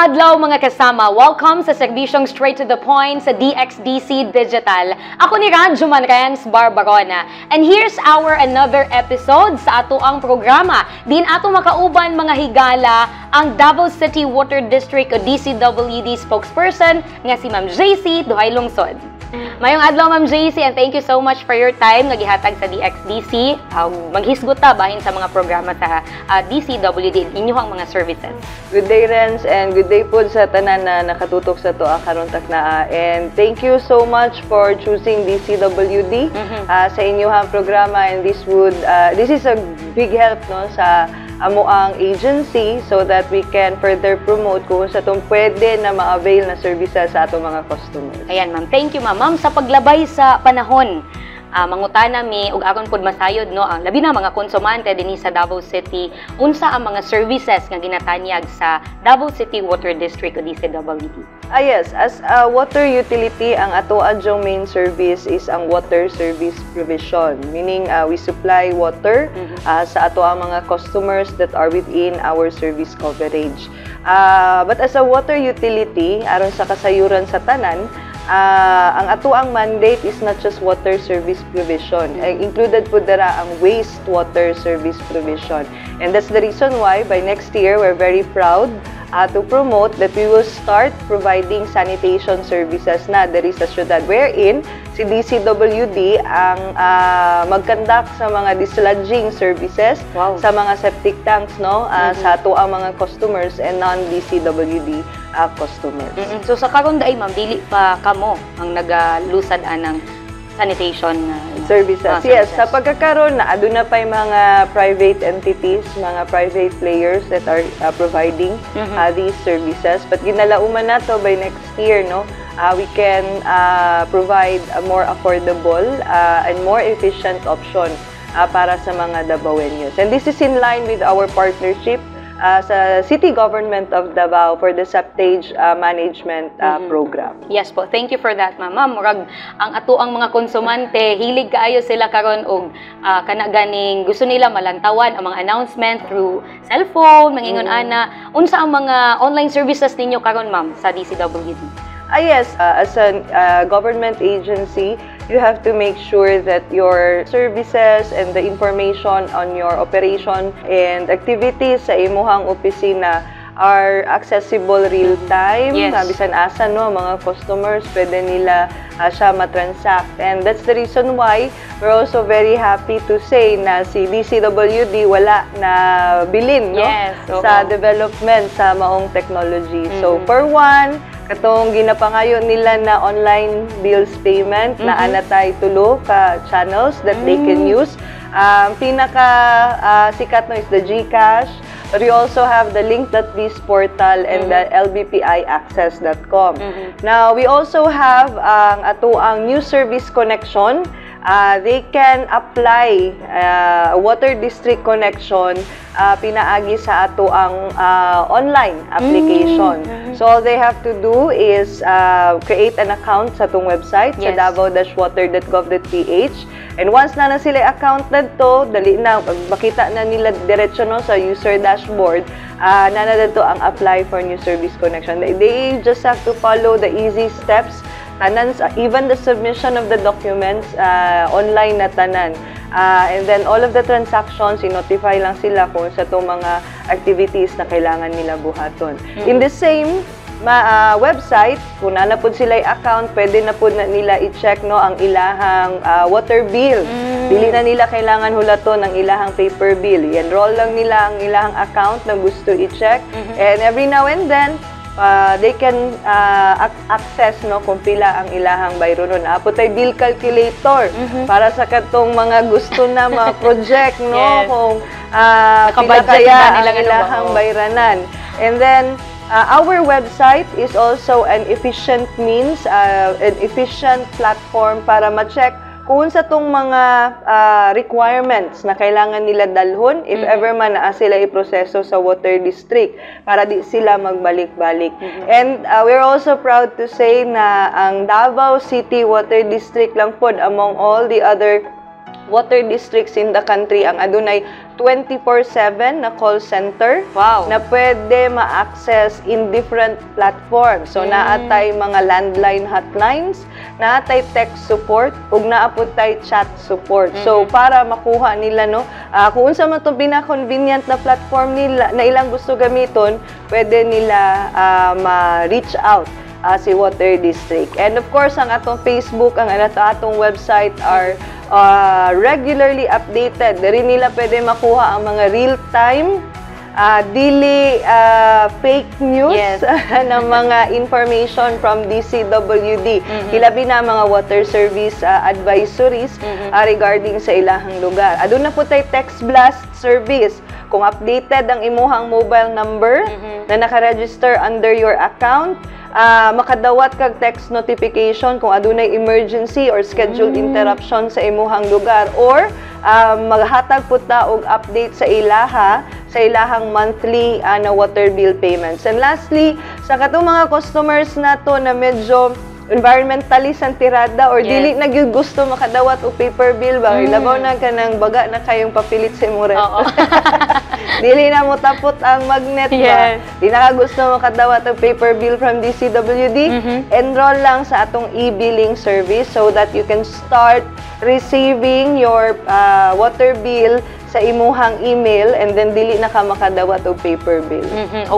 Adlaw, mga kasama. Welcome sa serbisyong Straight to the Point sa DXDC Digital. Ako ni Radyo Manrens Barbarona. And here's our another episode sa atoang programa. Din ato makauban, mga higala, ang Davao City Water District o DCWD spokesperson nga si Ma'am JC Duhaylungsod. Maayong adlaw, Ma'am JC, and thank you so much for your time nga gihatag sa DXDC. Maghisgot ta bahin sa mga programa sa DCWD, inyong mga services. Good day, Renz, and good day po sa tanan na nakatutok sa atoa karon taknaa. And thank you so much for choosing DCWD sa inyong programa, and this is a big help, no, sa amoang agency so that we can further promote kung unsa atong pwede na ma-avail na services sa atong mga customers. Ayan, ma'am. Thank you, ma'am. Ma'am, sa paglabay sa panahon, mangutana mi ug aron pud masayod, no, ang labi na mga konsumante dinhi sa Davao City, unsa ang mga services nga ginatanyag sa Davao City Water District o DCWD? Ah yes, as a water utility, ang atoa gyung main service is ang water service provision. Meaning, we supply water sa atoang mga customers that are within our service coverage. But as a water utility, aron sa kasayuran sa tanan, ang atoang mandate is not just water service provision. Included po dara ang wastewater service provision. And that's the reason why by next year, we're very proud to promote that we will start providing sanitation services na diri sa syudad, wherein si DCWD ang mag-conduct sa mga desludging services sa mga septic tanks, no, sa atoang mga customers and non-DCWD customers. So sa karon diay, ma'am, dili pa kamo ang nagalusad anang sanitation services. Services. Yes, sa pagkakaroon na aduna pa yung mga private entities, mga private players that are providing these services. But ginalauman nato by next year, no, we can provide a more affordable and more efficient option para sa mga Dabawenyos. And this is in line with our partnership sa City Government of Davao for the septage management program. Yes po, thank you for that, ma'am. Ma'am, murag ang atoang mga konsumante, hilig kaayo sila karon og kana ganing gusto nila malantawan ang mga announcement through cellphone, mangingon ana. Unsa ang mga online services ninyo karon, ma'am, sa DCWD? Ah, yes, as a government agency, you have to make sure that your services and the information on your operation and activities sa imuhang opisina are accessible real time. Bisan asa, no, mga customers, pwede nila siya matransact. And that's the reason why we're also very happy to say na si DCWD wala na bilin, no, sa development sa maong technology. So for one, katong ginapangayo nila na online bills payment, naa na tay tulo ka channels that they can use. Pinaka sikat, no, is the GCash, but we also have the link.biz portal and the lbpiaccess.com. Now, we also have ang atoang new service connection. They can apply water district connection pinaagi sa atoang online application. So all they have to do is create an account sa atong website sa davao-water.gov.ph, and once na na sila account to, dali na pag makita na nila diretso, no, sa user dashboard, na na didto ang apply for new service connection. They just have to follow the easy steps tanan, even the submission of the documents, online na tanan. And then all of the transactions, i-notify lang sila kung unsa tong mga activities na kailangan nila buhaton. In the same website, kung naa na pud sila account, pwede na pud na nila i-check, no, ang ilahang water bill. Dili na nila kailangan hulaton ang ilahang paper bill. I-enroll lang nila ang ilahang account na gusto i-check. And every now and then, they can access, no, kung pila ang ilahang bayronon. Naa pod tay bill calculator para sa katong mga gusto na mga project, no, kung pila Naka-budget kaya ba ang nila, ano ba? Ilahang bayranan. And then our website is also an efficient means, an efficient platform para ma-check kung unsa tong mga requirements na kailangan nila dalhon if ever man naa sila iproseso sa water district para di sila magbalik-balik. And we're also proud to say na ang Davao City Water District lang pod among all the other water districts in the country ang adunay 24/7 na call center na pwede ma-access in different platforms. So, naa tay mga landline hotlines, naa tay text support, ug naa pud tay chat support. So, para makuha nila, no, kung unsa man tong pinaka-convenient na platform nila na ilang gusto gamiton, pwede nila ma-reach out si Water District. And of course, ang atong Facebook, ang atong website are regularly updated. Diri nila pwede makuha ang mga real-time, dili fake news ng mga information from DCWD. Hilabi na ang mga water service advisories regarding sa ilahang lugar. Aduna pud tay text blast service. Kung updated ang imuhang mobile number na naka-register under your account, makadawat kag text notification kung adunay emergency or scheduled interruption sa imuhang lugar or maghatag pud ta og update sa ilahang monthly na water bill payments. And lastly, sa katong mga customers nato na medyo environmentalist ang tirada or dili na gyud gusto makadawat og paper bill ba, labaw na kanang baga na kayong papilit sa imong ref. Dili na mo tapot ang magnet ba. Di na ka gusto makadawat og paper bill from DCWD, enroll lang sa atong e-billing service so that you can start receiving your water bill sa imuhang email and then dili na ka makadawat og paper bill.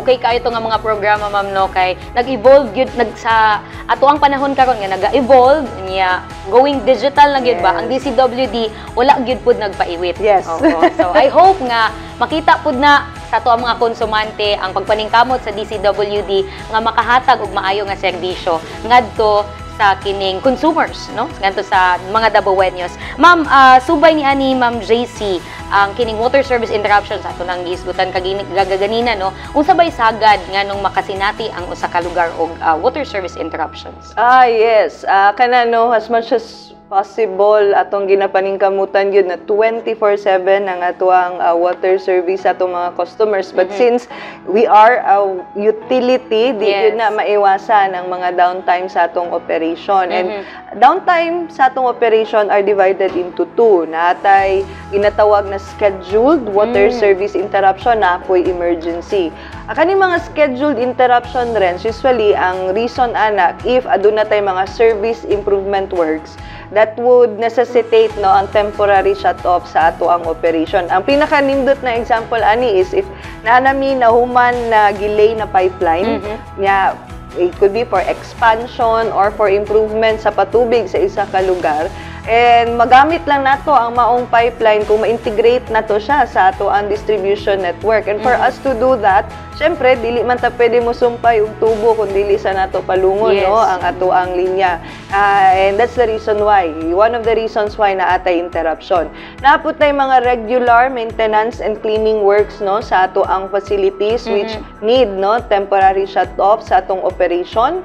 Okay kayo to nga mga programa, ma'am, no, kay nag-evolve gyud nag sa ato ang panahon karon nga naga-evolve niya, going digital na gyud ba. Ang DCWD wala gyud pud nagpaiwit. Oo. So I hope nga makita pud na sa ato ang mga konsumante ang pagpaningkamot sa DCWD nga makahatag og maayo nga serbisyo ngadto sa kining consumers, no, ngadto sa mga Dabawenyos. Ma'am, subay ni ani, Ma'am JC, ang kining water service interruptions ato nang gihisgutan kagaganina, no, unsa bay sagad nganong makasinati ang usa ka lugar og water service interruptions? Ah, yes. Kana no, as much as possible atong ginapaningkamutan gyud na 24/7 ang atoang water service sa atong mga customers. But since we are a utility, di gyud na maiwasan ang mga downtime sa atong operation. And downtime sa atong operation are divided into two. Naa tay ginatawag na scheduled water service interruption, naa poy emergency. Kani mga scheduled interruption rin, usually ang reason ana if aduna tay mga service improvement works that would necessitate, no, ang temporary shut off sa ato ang operation. Ang pinakanindot na example ani is if naa nami nahuman na gi-lay na pipeline nya, it could be for expansion or for improvement sa patubig sa isa ka lugar. And magamit lang nato ang maong pipeline kung ma-integrate nato siya sa ato ang distribution network. And for us to do that, syempre dili man ta pwede mo sumpay og tubo kung dili sa nato palungon, no, ang ato ang linya. And that's the reason why, one of the reasons why naa tay interruption. Naa pud tay mga regular maintenance and cleaning works, no, sa ato ang facilities which need, no, temporary shut off sa atong operation.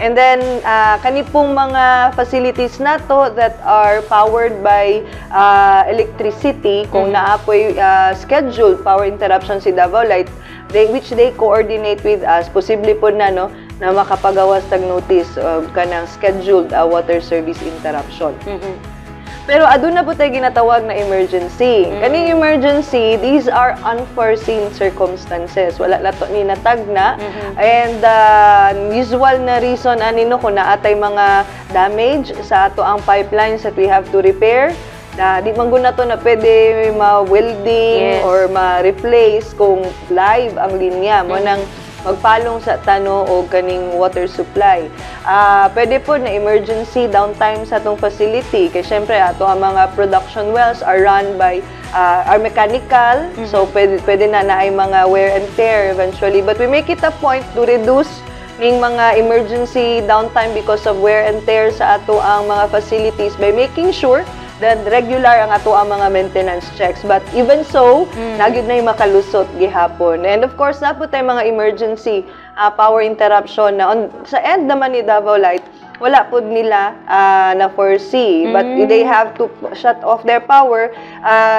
And then, kani pong mga facilities nato that are powered by electricity, kung naa poy scheduled power interruption si Davao Light, which they coordinate with us, posible pud na, no, na makapagawas tag notice of kanang scheduled water service interruption. Pero aduna pud tay ginatawag na emergency. Kaning emergency, these are unforeseen circumstances. Wala na to ni natagna. And usual na reason ani, no, kung naa tay mga damage sa ato ang pipelines that we have to repair. Na di man gud na to na pwede ma-welding or ma-replace kung live ang linya. Mao nang magpalong sa ta, no, og kaning water supply. Pwede pud na emergency downtime sa atong facility kay syempre ato ang mga production wells are run by are mechanical, so pwede na naay mga wear and tear eventually, but we make it a point to reduce ning mga emergency downtime because of wear and tear sa ato ang mga facilities by making sure that regular ang ato ang mga maintenance checks. But even so, naa gyud na makalusot gihapon. And of course, naa pud tay mga emergency power interruption na sa end naman ni Davao Light, wala pud nila na foresee. But they have to shut off their power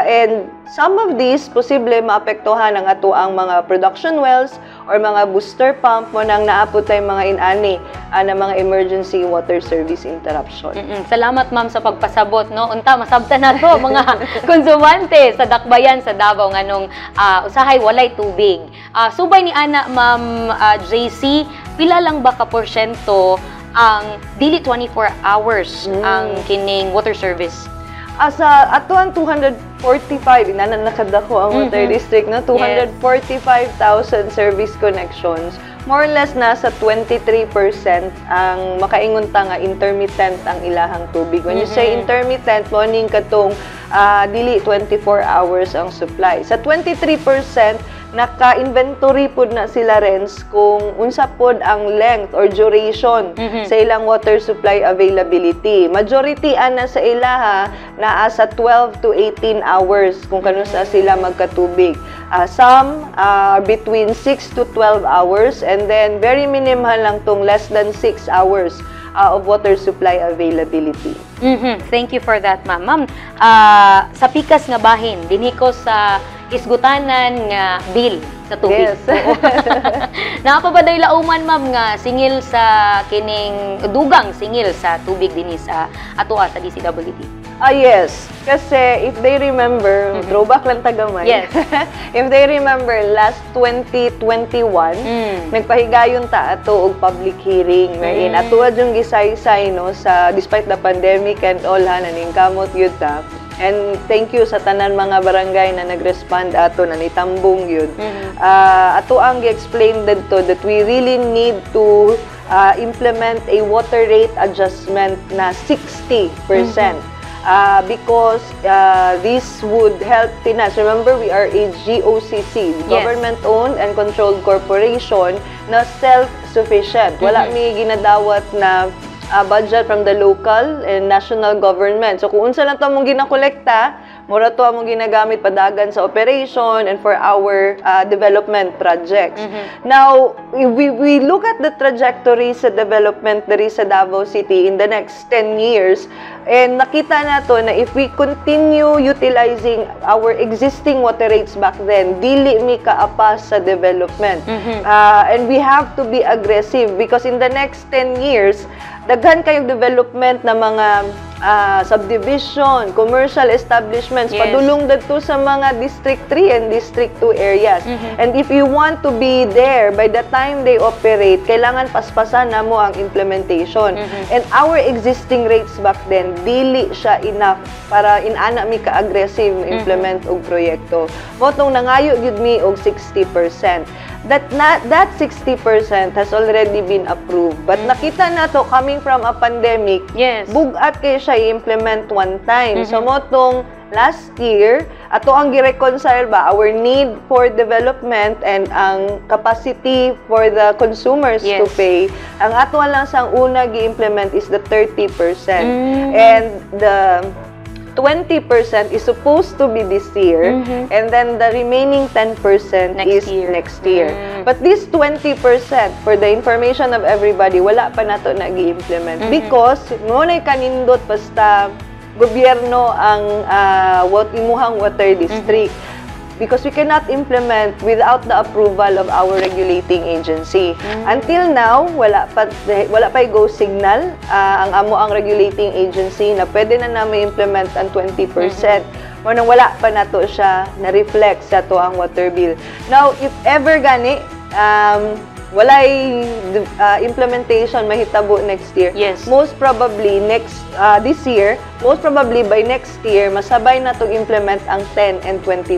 and some of these, posible maapektuhan ang atoang mga production wells or mga booster pump mao nang naa pud tay mga inani na mga emergency water service interruption. Salamat, ma'am, sa pagpasabot, no. Unta masabtan nato mga konsumante sa Dakbayan sa Davao nganong usahay walay tubig. Subay ni ana, Ma'am JC, pila lang ba ka porsyento ang dili 24 hours ang kining water service? Asa ato ang 245, inana nakadako ang water district, no? 245,000 service connections. More or less nasa 23% ang makaingon ta nga intermittent ang ilahang tubig. When you say intermittent, mao ning katong dili 24 hours ang supply. Sa 23%, naka-inventory pud na sila, Renz, kung unsa pod ang length or duration sa ilang water supply availability. Majority ana sa ilaha naa sa 12 to 18 hours kung kanusa sila magkatubig. Some are between 6 to 12 hours and then very minimal lang tong less than 6 hours of water supply availability. Thank you for that, ma'am. Ma'am, sa pikas nga bahin, dinhi ko sa hisgutanan nga bill sa tubig. Yes. Oo. Naa pa ba day lauman, ma'am, nga singil sa kining dugang singil sa tubig dinhi sa atoa sa DCWD? Ah, yes. Kasi if they remember, throwback lang ta gamay. If they remember, last 2021, nagpahigayon ta ato og public hearing wherein ato yung gisaysay, no, sa despite the pandemic and all ha, naningkamot gyud ta. And thank you sa tanan mga barangay na nag-respond ato, na nitambong gyud. Ato ang gi-explain didto that we really need to implement a water rate adjustment na 60%. Because this would help finance. Remember, we are a GOCC, government-owned and controlled corporation na self-sufficient. Wala mi ginadawat na budget from the local and national government. So kung unsa lang to among ginakolekta, mura to among ginagamit padagan sa operation and for our development projects. Now, we look at the trajectory sa development diri sa Davao City in the next 10 years and nakita nato na if we continue utilizing our existing water rates back then, dili mi kaapas sa development. And we have to be aggressive because in the next 10 years, daghan kayong development na mga subdivision, commercial establishments, padulong dadto sa mga District 3 and District 2 areas. And if you want to be there by the time they operate, kailangan paspasan namo ang implementation. And our existing rates back then, dili siya enough para inana mi ka-aggressive implement og proyekto. Mao tong nangayo gyud mi og 60%. That na, that 60% has already been approved. But nakita nato, coming from a pandemic, bugat kay siya i-implement one time. So mao tong last year, ato ang gi-reconcile ba our need for development and ang capacity for the consumers to pay. Ang ato lang sang una gi-implement is the 30%. And the 20% is supposed to be this year and then the remaining 10% next is year. Next year. But this 20%, for the information of everybody, wala pa nato nag-implement because mao nay kanindot basta gobyerno ang what imuhang water district. Because we cannot implement without the approval of our regulating agency. Until now, wala pa go signal ang amo ang regulating agency na pwede na namin implement ang 20%. Mao nang wala pa nato siya na-reflect sa atoang water bill. Now, if ever gani walay implementation mahitabo next year, most probably next this year, most probably by next year masabay na tong implement ang 10 and 20%.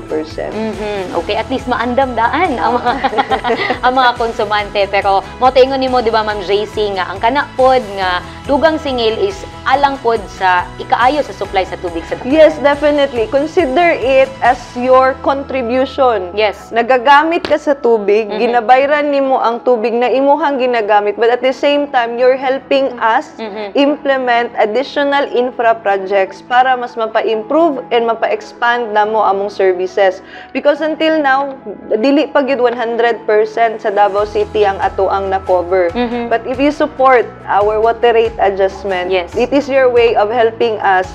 Okay, at least maandam daan ang mga konsumante. Pero mao ingon nimo, di ba, Ma'am JC, nga ang kana pod nga dugang singil is alang pod sa ikaayo sa supply sa tubig sa Dakbayan. Yes, definitely. Consider it as your contribution. Nagagamit ka sa tubig, ginabayran nimo ang tubig na imuhang ginagamit, but at the same time, you're helping us implement additional infra projects projects para mas mapa-improve and mapa-expand namo among services. Because until now, dili pa gyud 100% sa Davao City ang ato ang na-cover. But if you support our water rate adjustment, it is your way of helping us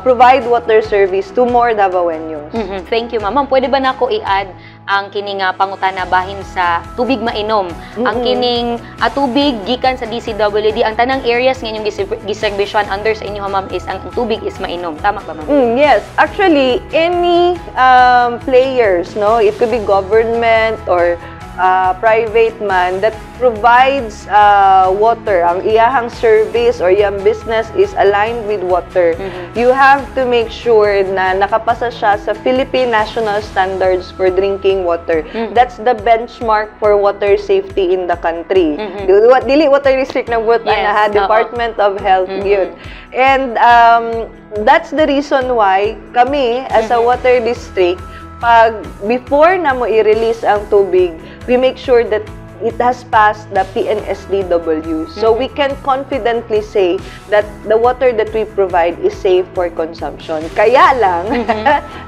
provide water service to more Davaoeños. Thank you, ma'am. Ma'am, pwede ba nako i-add ang kini nga pangutana bahin sa tubig mainom? Ang kining tubig gikan sa DCWD, ang tanang areas nga inyong giserbisyohan under sa inyo, ma'am, is ang tubig is mainom. Tama ba, ma'am? Yes, actually, any players, no, it could be government or private man that provides water, ang iyahang service or iyang business is aligned with water. You have to make sure na nakapasa siya sa Philippine National Standards for Drinking Water. That's the benchmark for water safety in the country. Dili water district na buot na ha, oo. Department of Health yun. And that's the reason why kami as a water district, pag before na mo i-release ang tubig, we make sure that it has passed the PNSDW. So we can confidently say that the water that we provide is safe for consumption. Kaya lang,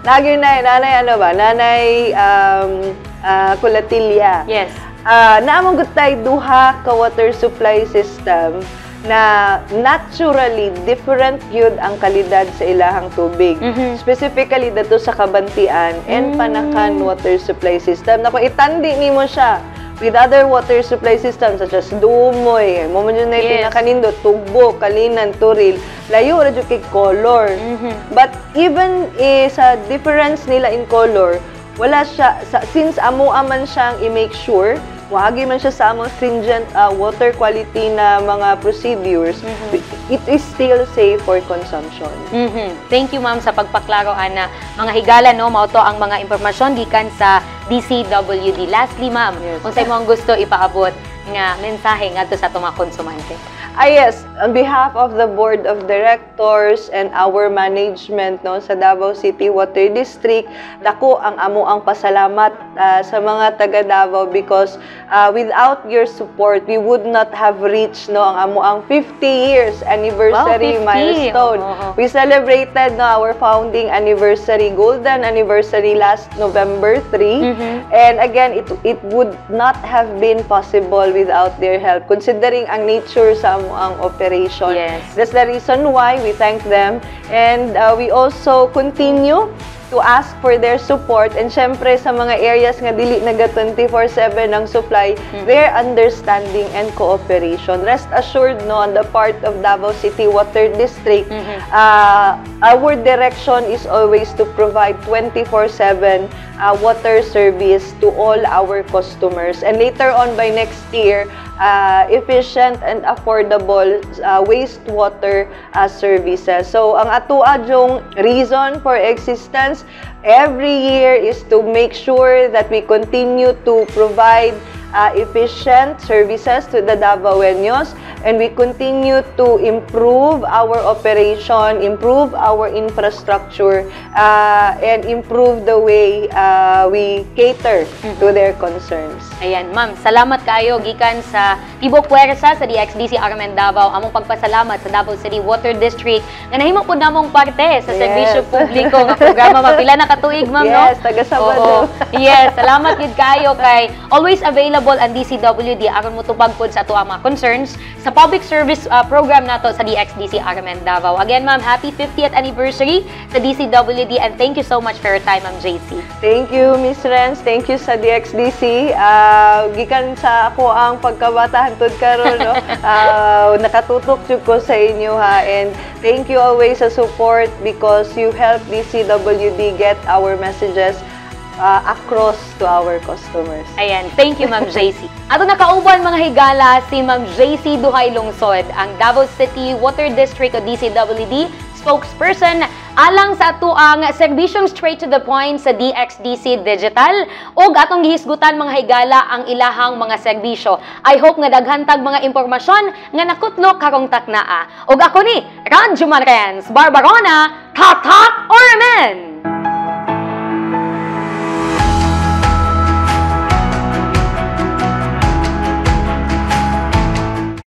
lagi na, nanay ano ba, nanay kulatilya. Naa man gud tay duha ka water supply system na naturally different yun ang kalidad sa ilahang tubig. Specifically dito sa Cabantian and Panacan water supply system. Na kung itandi nimo siya with other water supply systems such as Dumoy, mao man yun na pinakanindot, Tugbo, Calinan, Toril, layo ra jud kay color. But even eh, sa difference nila in color, wala siya, since amo aman siyang i-make sure, moagi man siya sa among stringent water quality na mga procedures, it is still safe for consumption. Thank you, ma'am, sa pagpaklaro ana. Mga higala, no, mao to ang mga impormasyon gikan sa DCWD. Lastly, ma'am, unsay mo ang gusto ipaabot nga mensahe ngadto sa atong mga konsumante? Ah, yes, on behalf of the board of directors and our management, no, sa Davao City Water District, dako ang amo ang pasalamat sa mga taga Davao because without your support, we would not have reached, no, ang amo ang 50 years anniversary Wow, 50. Milestone. We celebrated, no, our founding anniversary, golden anniversary last November 3. And again, it would not have been possible without their help, considering ang nature sa amo ang operation. That's the reason why we thank them. And we also continue to ask for their support and syempre sa mga areas nga dili naga 24/7 ang supply, their understanding and cooperation. Rest assured, no, on the part of Davao City Water District, our direction is always to provide 24/7 water service to all our customers. And later on by next year, efficient and affordable wastewater services. So, ang atua yung reason for existence every year is to make sure that we continue to provide efficient services to the Davaoeños and we continue to improve our operation, improve our infrastructure, and improve the way we cater to their concerns. Ayan, ma'am, salamat kayo gikan sa Tibuok Puwersa sa DXDC RMN Davao. Among pagpasalamat sa Davao City Water District nga nahimo pud namong parte sa serbisyo publiko nga programa mapila na katuig, ma'am, no? Yes, taga Sabado. Oo. Yes, salamat gid kayo kay always available ang DCWD aron motubag pod sa ato ang mga concerns sa public service program nato sa DXDC RMN Davao. Again, ma'am, happy 50th anniversary sa DCWD and thank you so much for your time, Ma'am JC. Thank you, Miss Renz. Thank you sa DXDC. Gikan sa ako ang pagkabata hantod karon, no? Nakatutok jud ko sa inyo ha and thank you always sa support because you help DCWD get our messages across to our customers. Ayan, thank you, Ma'am JC. Ato nakauban, mga higala, si Ma'am JC Duhay Lungsod, ang Davao City Water District o DCWD spokesperson alang sa atuang serbisyong straight to the point sa DXDC Digital ug atong gihisgutan, mga higala, ang ilahang mga serbisyo. I hope nga daghan tag mga impormasyon nga nakutlo karong taknaa. Ug ako ni Ranju Manrens Barbarona, Tatak RMN!